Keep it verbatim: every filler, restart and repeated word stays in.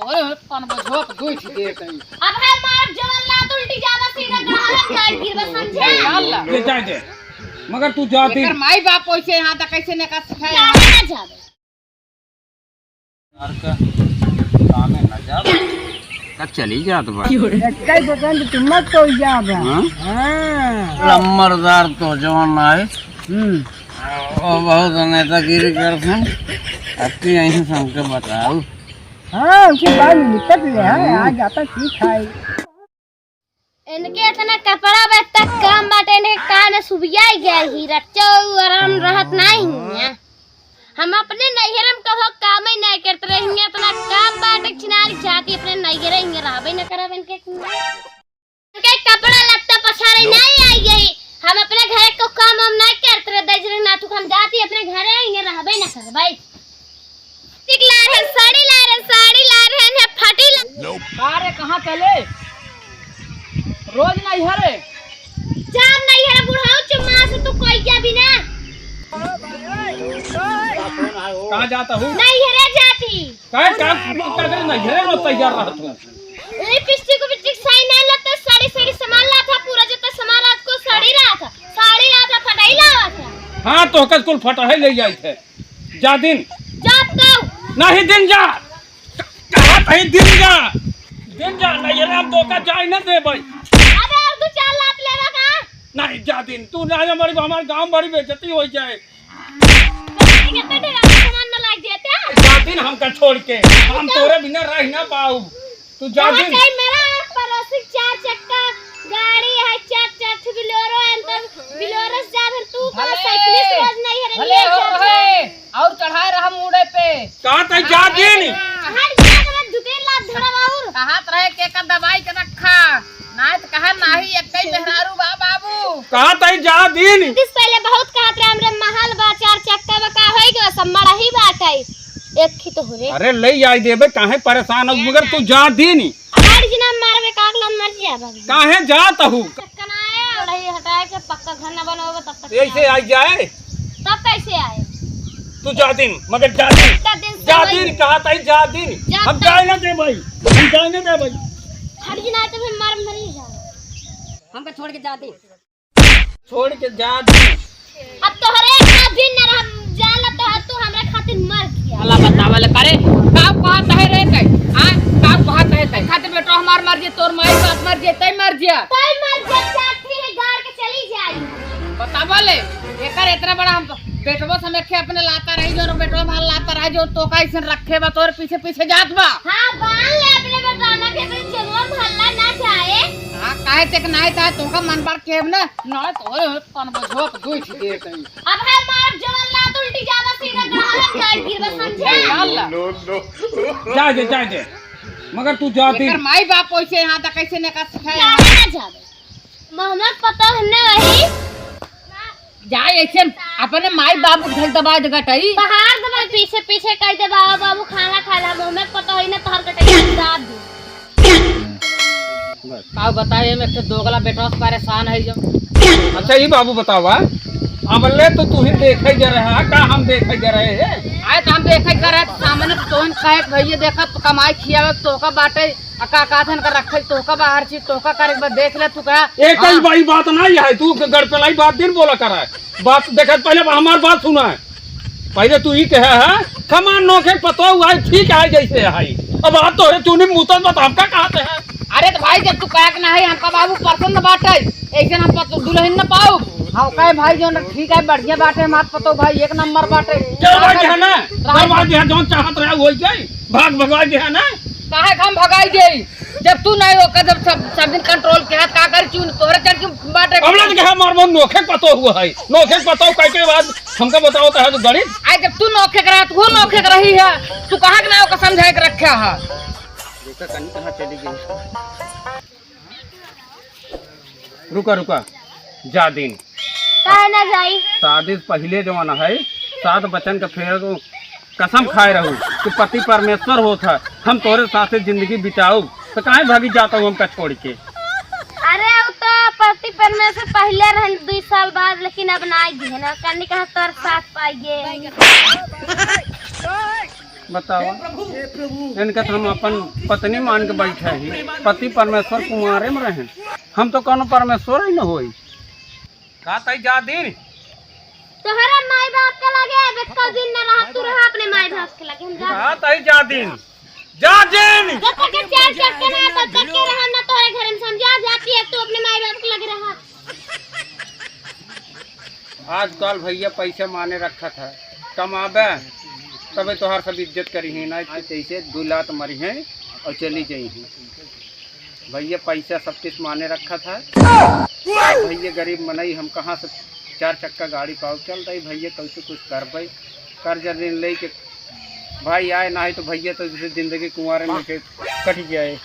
अरे, अरे, पन बजवा के दो ही दे तई। अब है मार जवन लात उल्टी जावा सीधा गहरा जाए गिरबा समझे? चल। ले जाए दे। मगर तू जाती। एकर माई बाप वैसे यहाँ तक कैसे ने का सिखाया? जावे ना जावे। यार का कामे ना जावे। का चली जात बा। कई बकन तो तुम मत तो जावे। हाँ? हाँ। लम्बरदार तो जवन आए। हम्म। वो बहुत नेतागिरी करथन। अब तू यहीं से हमके बताऊ। हाँ, उनके बाल निकल रहे हैं, आ जाता ठीक है। इनके इतना कपड़ा बा, इतना काम बाटे, इनके काम में सुबिया ही गया ही, रच्चो आराम रहत नहीं है। हम अपने नैहर में कहो काम ही नहीं करते रहे, इनके इतना काम बाटे, छिनारी जाके अपने नैहर ही रहबे न करब इनके। इनके कपड़ा लत्ता पसारे नहीं आई गई। हम अपने घरे को काम हम नहीं करते रहे, दजरे नाथू, हम जाती अपने घरे, इन्हें रहबे ना करबे। टिक ला रहे, साड़ी ला रहे, साड़ी ला रहे, इन्हें फटी ला। का रे, कहाँ चले? रोज नहीं हरे। जान नहीं हरे, बुढ़ाऊ चुम्मा से तू कोई क्या बिना। कहाँ जाता हूँ? नहीं हरे जाती। काहे का, का करे ना, घरे में तैयार रहत हूँ। लिपस्टिक उपिस्टिक सही नहीं लगता, साड़ी साड़ी सामान लात है, पूरा जितना सामान रात को साड़ी लात है, साड़ी लात है, फटाई लात है। हाँ, तो कस कुल फटाई ले जाइत है। जा दिन। जा तो। नहीं दिन जा। कहा कहीं दिन जा। दिन जा, नहीं ये हम धोखा जाए ना दे भाई। अबे और दो चार लात लेवा का? नहीं जा दिन, तू ना हमारी, हमारे गांव बड़ी बेइज्जती हो जाए। कितना डरावना सामान न लाग देते हैं। जा दिन हमका छोड़ के, हम तोरे बिना रह ना पाऊ। तू जा कहाँ दिन। जाई मेरा एक पड़ोसी चार चक्का गाड़ी है, चार, चार ठो Bolero है, तो Bolero से जा फिर तू का भले, साइकिल से रोज नहीं है, भले ले हो जा। है, और चढ़ाए रहा मूड़े पे। कहाँ तई जा दिन। हर जगह में दुबे लात धरब और। कहाँ रहे के का दवाई के रखा। नाय त कहा नाही, एक्कई मेहरारू बा बाबू। कहा तई जा दिन। दिस पहले बहुत कहत रहे, हमरे महल बा, चार चक्का बा, का होई गवा, सब मड़ही बाटै। एक ही तो हो रे। अरे ले आई देबे, काहे परेशान हो, मगर तू जा दिन। हर जना मारबे, कागला मर जा बाबू। काहे जात हूँ? चक्का ना आए, मड़ही हटाए के पक्का घर ना बनवावे तब तक ऐसे ना आए। आई जाए। तब कैसे आए? तू जा दिन, मगर जा दिन। इतना दिन से जा वही दिन, कहा तई जा दिन। जा हम तब जाए ना दे भाई, हम जाए ना दे भाई। हट जना, तो फिर मार मरी जा। हमका छोड़ के जा दिन। छोड़ के जा दिन। अब तोहरे एक दिन न रह, जान ला तोहर, तू हमरा खातिर मर गया। अल्लाह बतावा ले करे, का कहत है रे तै? हाँ, का कहत है तै? खातिर बेटो हमार मर जे, तोर माई बाप मर जे, तै मर जिया। तै मर जा, चाटी है गाड़ के चली जाई। बतावा ले, एकर इतना बड़ा हम बेटवा समेखे अपने लाता रही, जो बेटवा हमार लाता रही, जो तोका ऐसे रखे बा, तोर पीछे पीछे जात बा। हाँ, बांध ले अपने बेटवा के, अपने चेंगवा में हल्ला ना जाए। हाँ, काहे तक नाय था, तोका मन पर केब ना, ना तो पन बजवा के दो ही दे तई। अब है मार जवन लात उल्टी जावा सीधा गहरा जाए गिरबा समझे? चल। जा दे, जा दे। मगर तू जाती। एकर माई बाप वैसे यहाँ तक कैसे ने का सिखाया? जावे ना जावे। मोहम्मद पता है ना वही। जा ऐसे अपने माई बाप के घर दबा दे गटई। पहाड़ दबा पीछे पीछे कह दे बाबा बाबू खाना खा ला, मोहम्मद पता है ना तोहर गटई दाब दे। का बताए, हम एक ठे दोगला बेटवा से परेशान है जो। अच्छा, ई बाबू बतावा, अबले तो तू ही देखे जा रहा, का हम देखे जा रहे हैं? आए तो हम देखे कर रहे, तो सामने तो तोहन कहे कि भैया देखा, तो कमाई खियावे, तोहका बाटे, आ का, का धन का रखे, तोहका बाहर चीज, तोहका करे, बस देख ले, तू कहा। एक ही हाँ। भाई बात नहीं है, तू गड़ पे लाई बात दिन बोला कर है। बात देखे, पहले हमार बात सुना है। पहले तू ई कहे है, हमार नोखे पतोह हुआ है, ठीक है, जैसे है। अब आप तो है, तूने मुतन बात हमका कहते हैं। अरे तो भाई, जब तू कहे के ना है, हमका बाबू पसंद बाटे, ऐसे हम पत-, दुल्हन न पाऊ। हाँ, कहे भाई, जो न ठीक है, बढ़िया बाटे, हमार पतोह भाई, एक नंबर बाटे। क्या बात है ना? राज- दरवाजे है, जौन चाहत रहे, वही जाई। भाग भगवान जी है ना? काहे के हम भगाई देई? जब तू नहीं होकर, जब सब, सब दिन control के हाथ का करी, क्यों तोहरे चढ़ के बाटे? अब लग गया हमार मन नोखे पतो हुआ है, नोखे पतो कह के बाद हमका बताओ तो है तो गणित। आए जब तू नोखे के रहा, तू नोखे के रही है, तू कहाँ के ना ओकर समझाए के रखा है? देखा कहीं कहाँ चली गई। रुका, रुका, जा दिन। काहे ना जाई? शादी से पहिले जवन है, सात वचन का फेर कसम खाए रहू कि पति परमेश्वर होत है, हम तोरे साथे जिंदगी बिताऊ, तो काहे भागी जाता हूँ हमका छोड़ के? अरे, वो तो पति परमेश्वर पहिले रहन दुई साल बाद, लेकिन अब ना आई है ना, कन्नी कहाँ तोर साथ पाइए। बतावा, इनका तो हम अपन पत्नी मान के बैठे ही, पति परमेश्वर कुंवारे में रहे, हम तो कौनो परमेश्वर ही न होई। का तई जा दिन? तोहरा माई बाप के लगे अब एको दिन न रहा, तू रहा अपने माई बाप के लगे। हम जा का तई जा दिन? जा दिन। जब तक के चार चक्के ना, तब तक के रहा ना तोहरे घर में। समझा जाती है, तू अपने माई बाप के लगे रहा। आजकल भैया पैसा माने रखत है, कमाबे तबे तोहार सब इज्जत करी है, ना तो जैसे दो लात मरी है और चली जाई है। भैया पैसा सब किस माने रखत है। भैया गरीब मनई, हम कहाँ से चार चक्का गाड़ी पाओ? चल रही भैया, कैसे कुछ करबे, कर्जा ऋण लेके भाई आए, ना तो भैया तो जैसे जिंदगी कुंवारे में के कट जाए।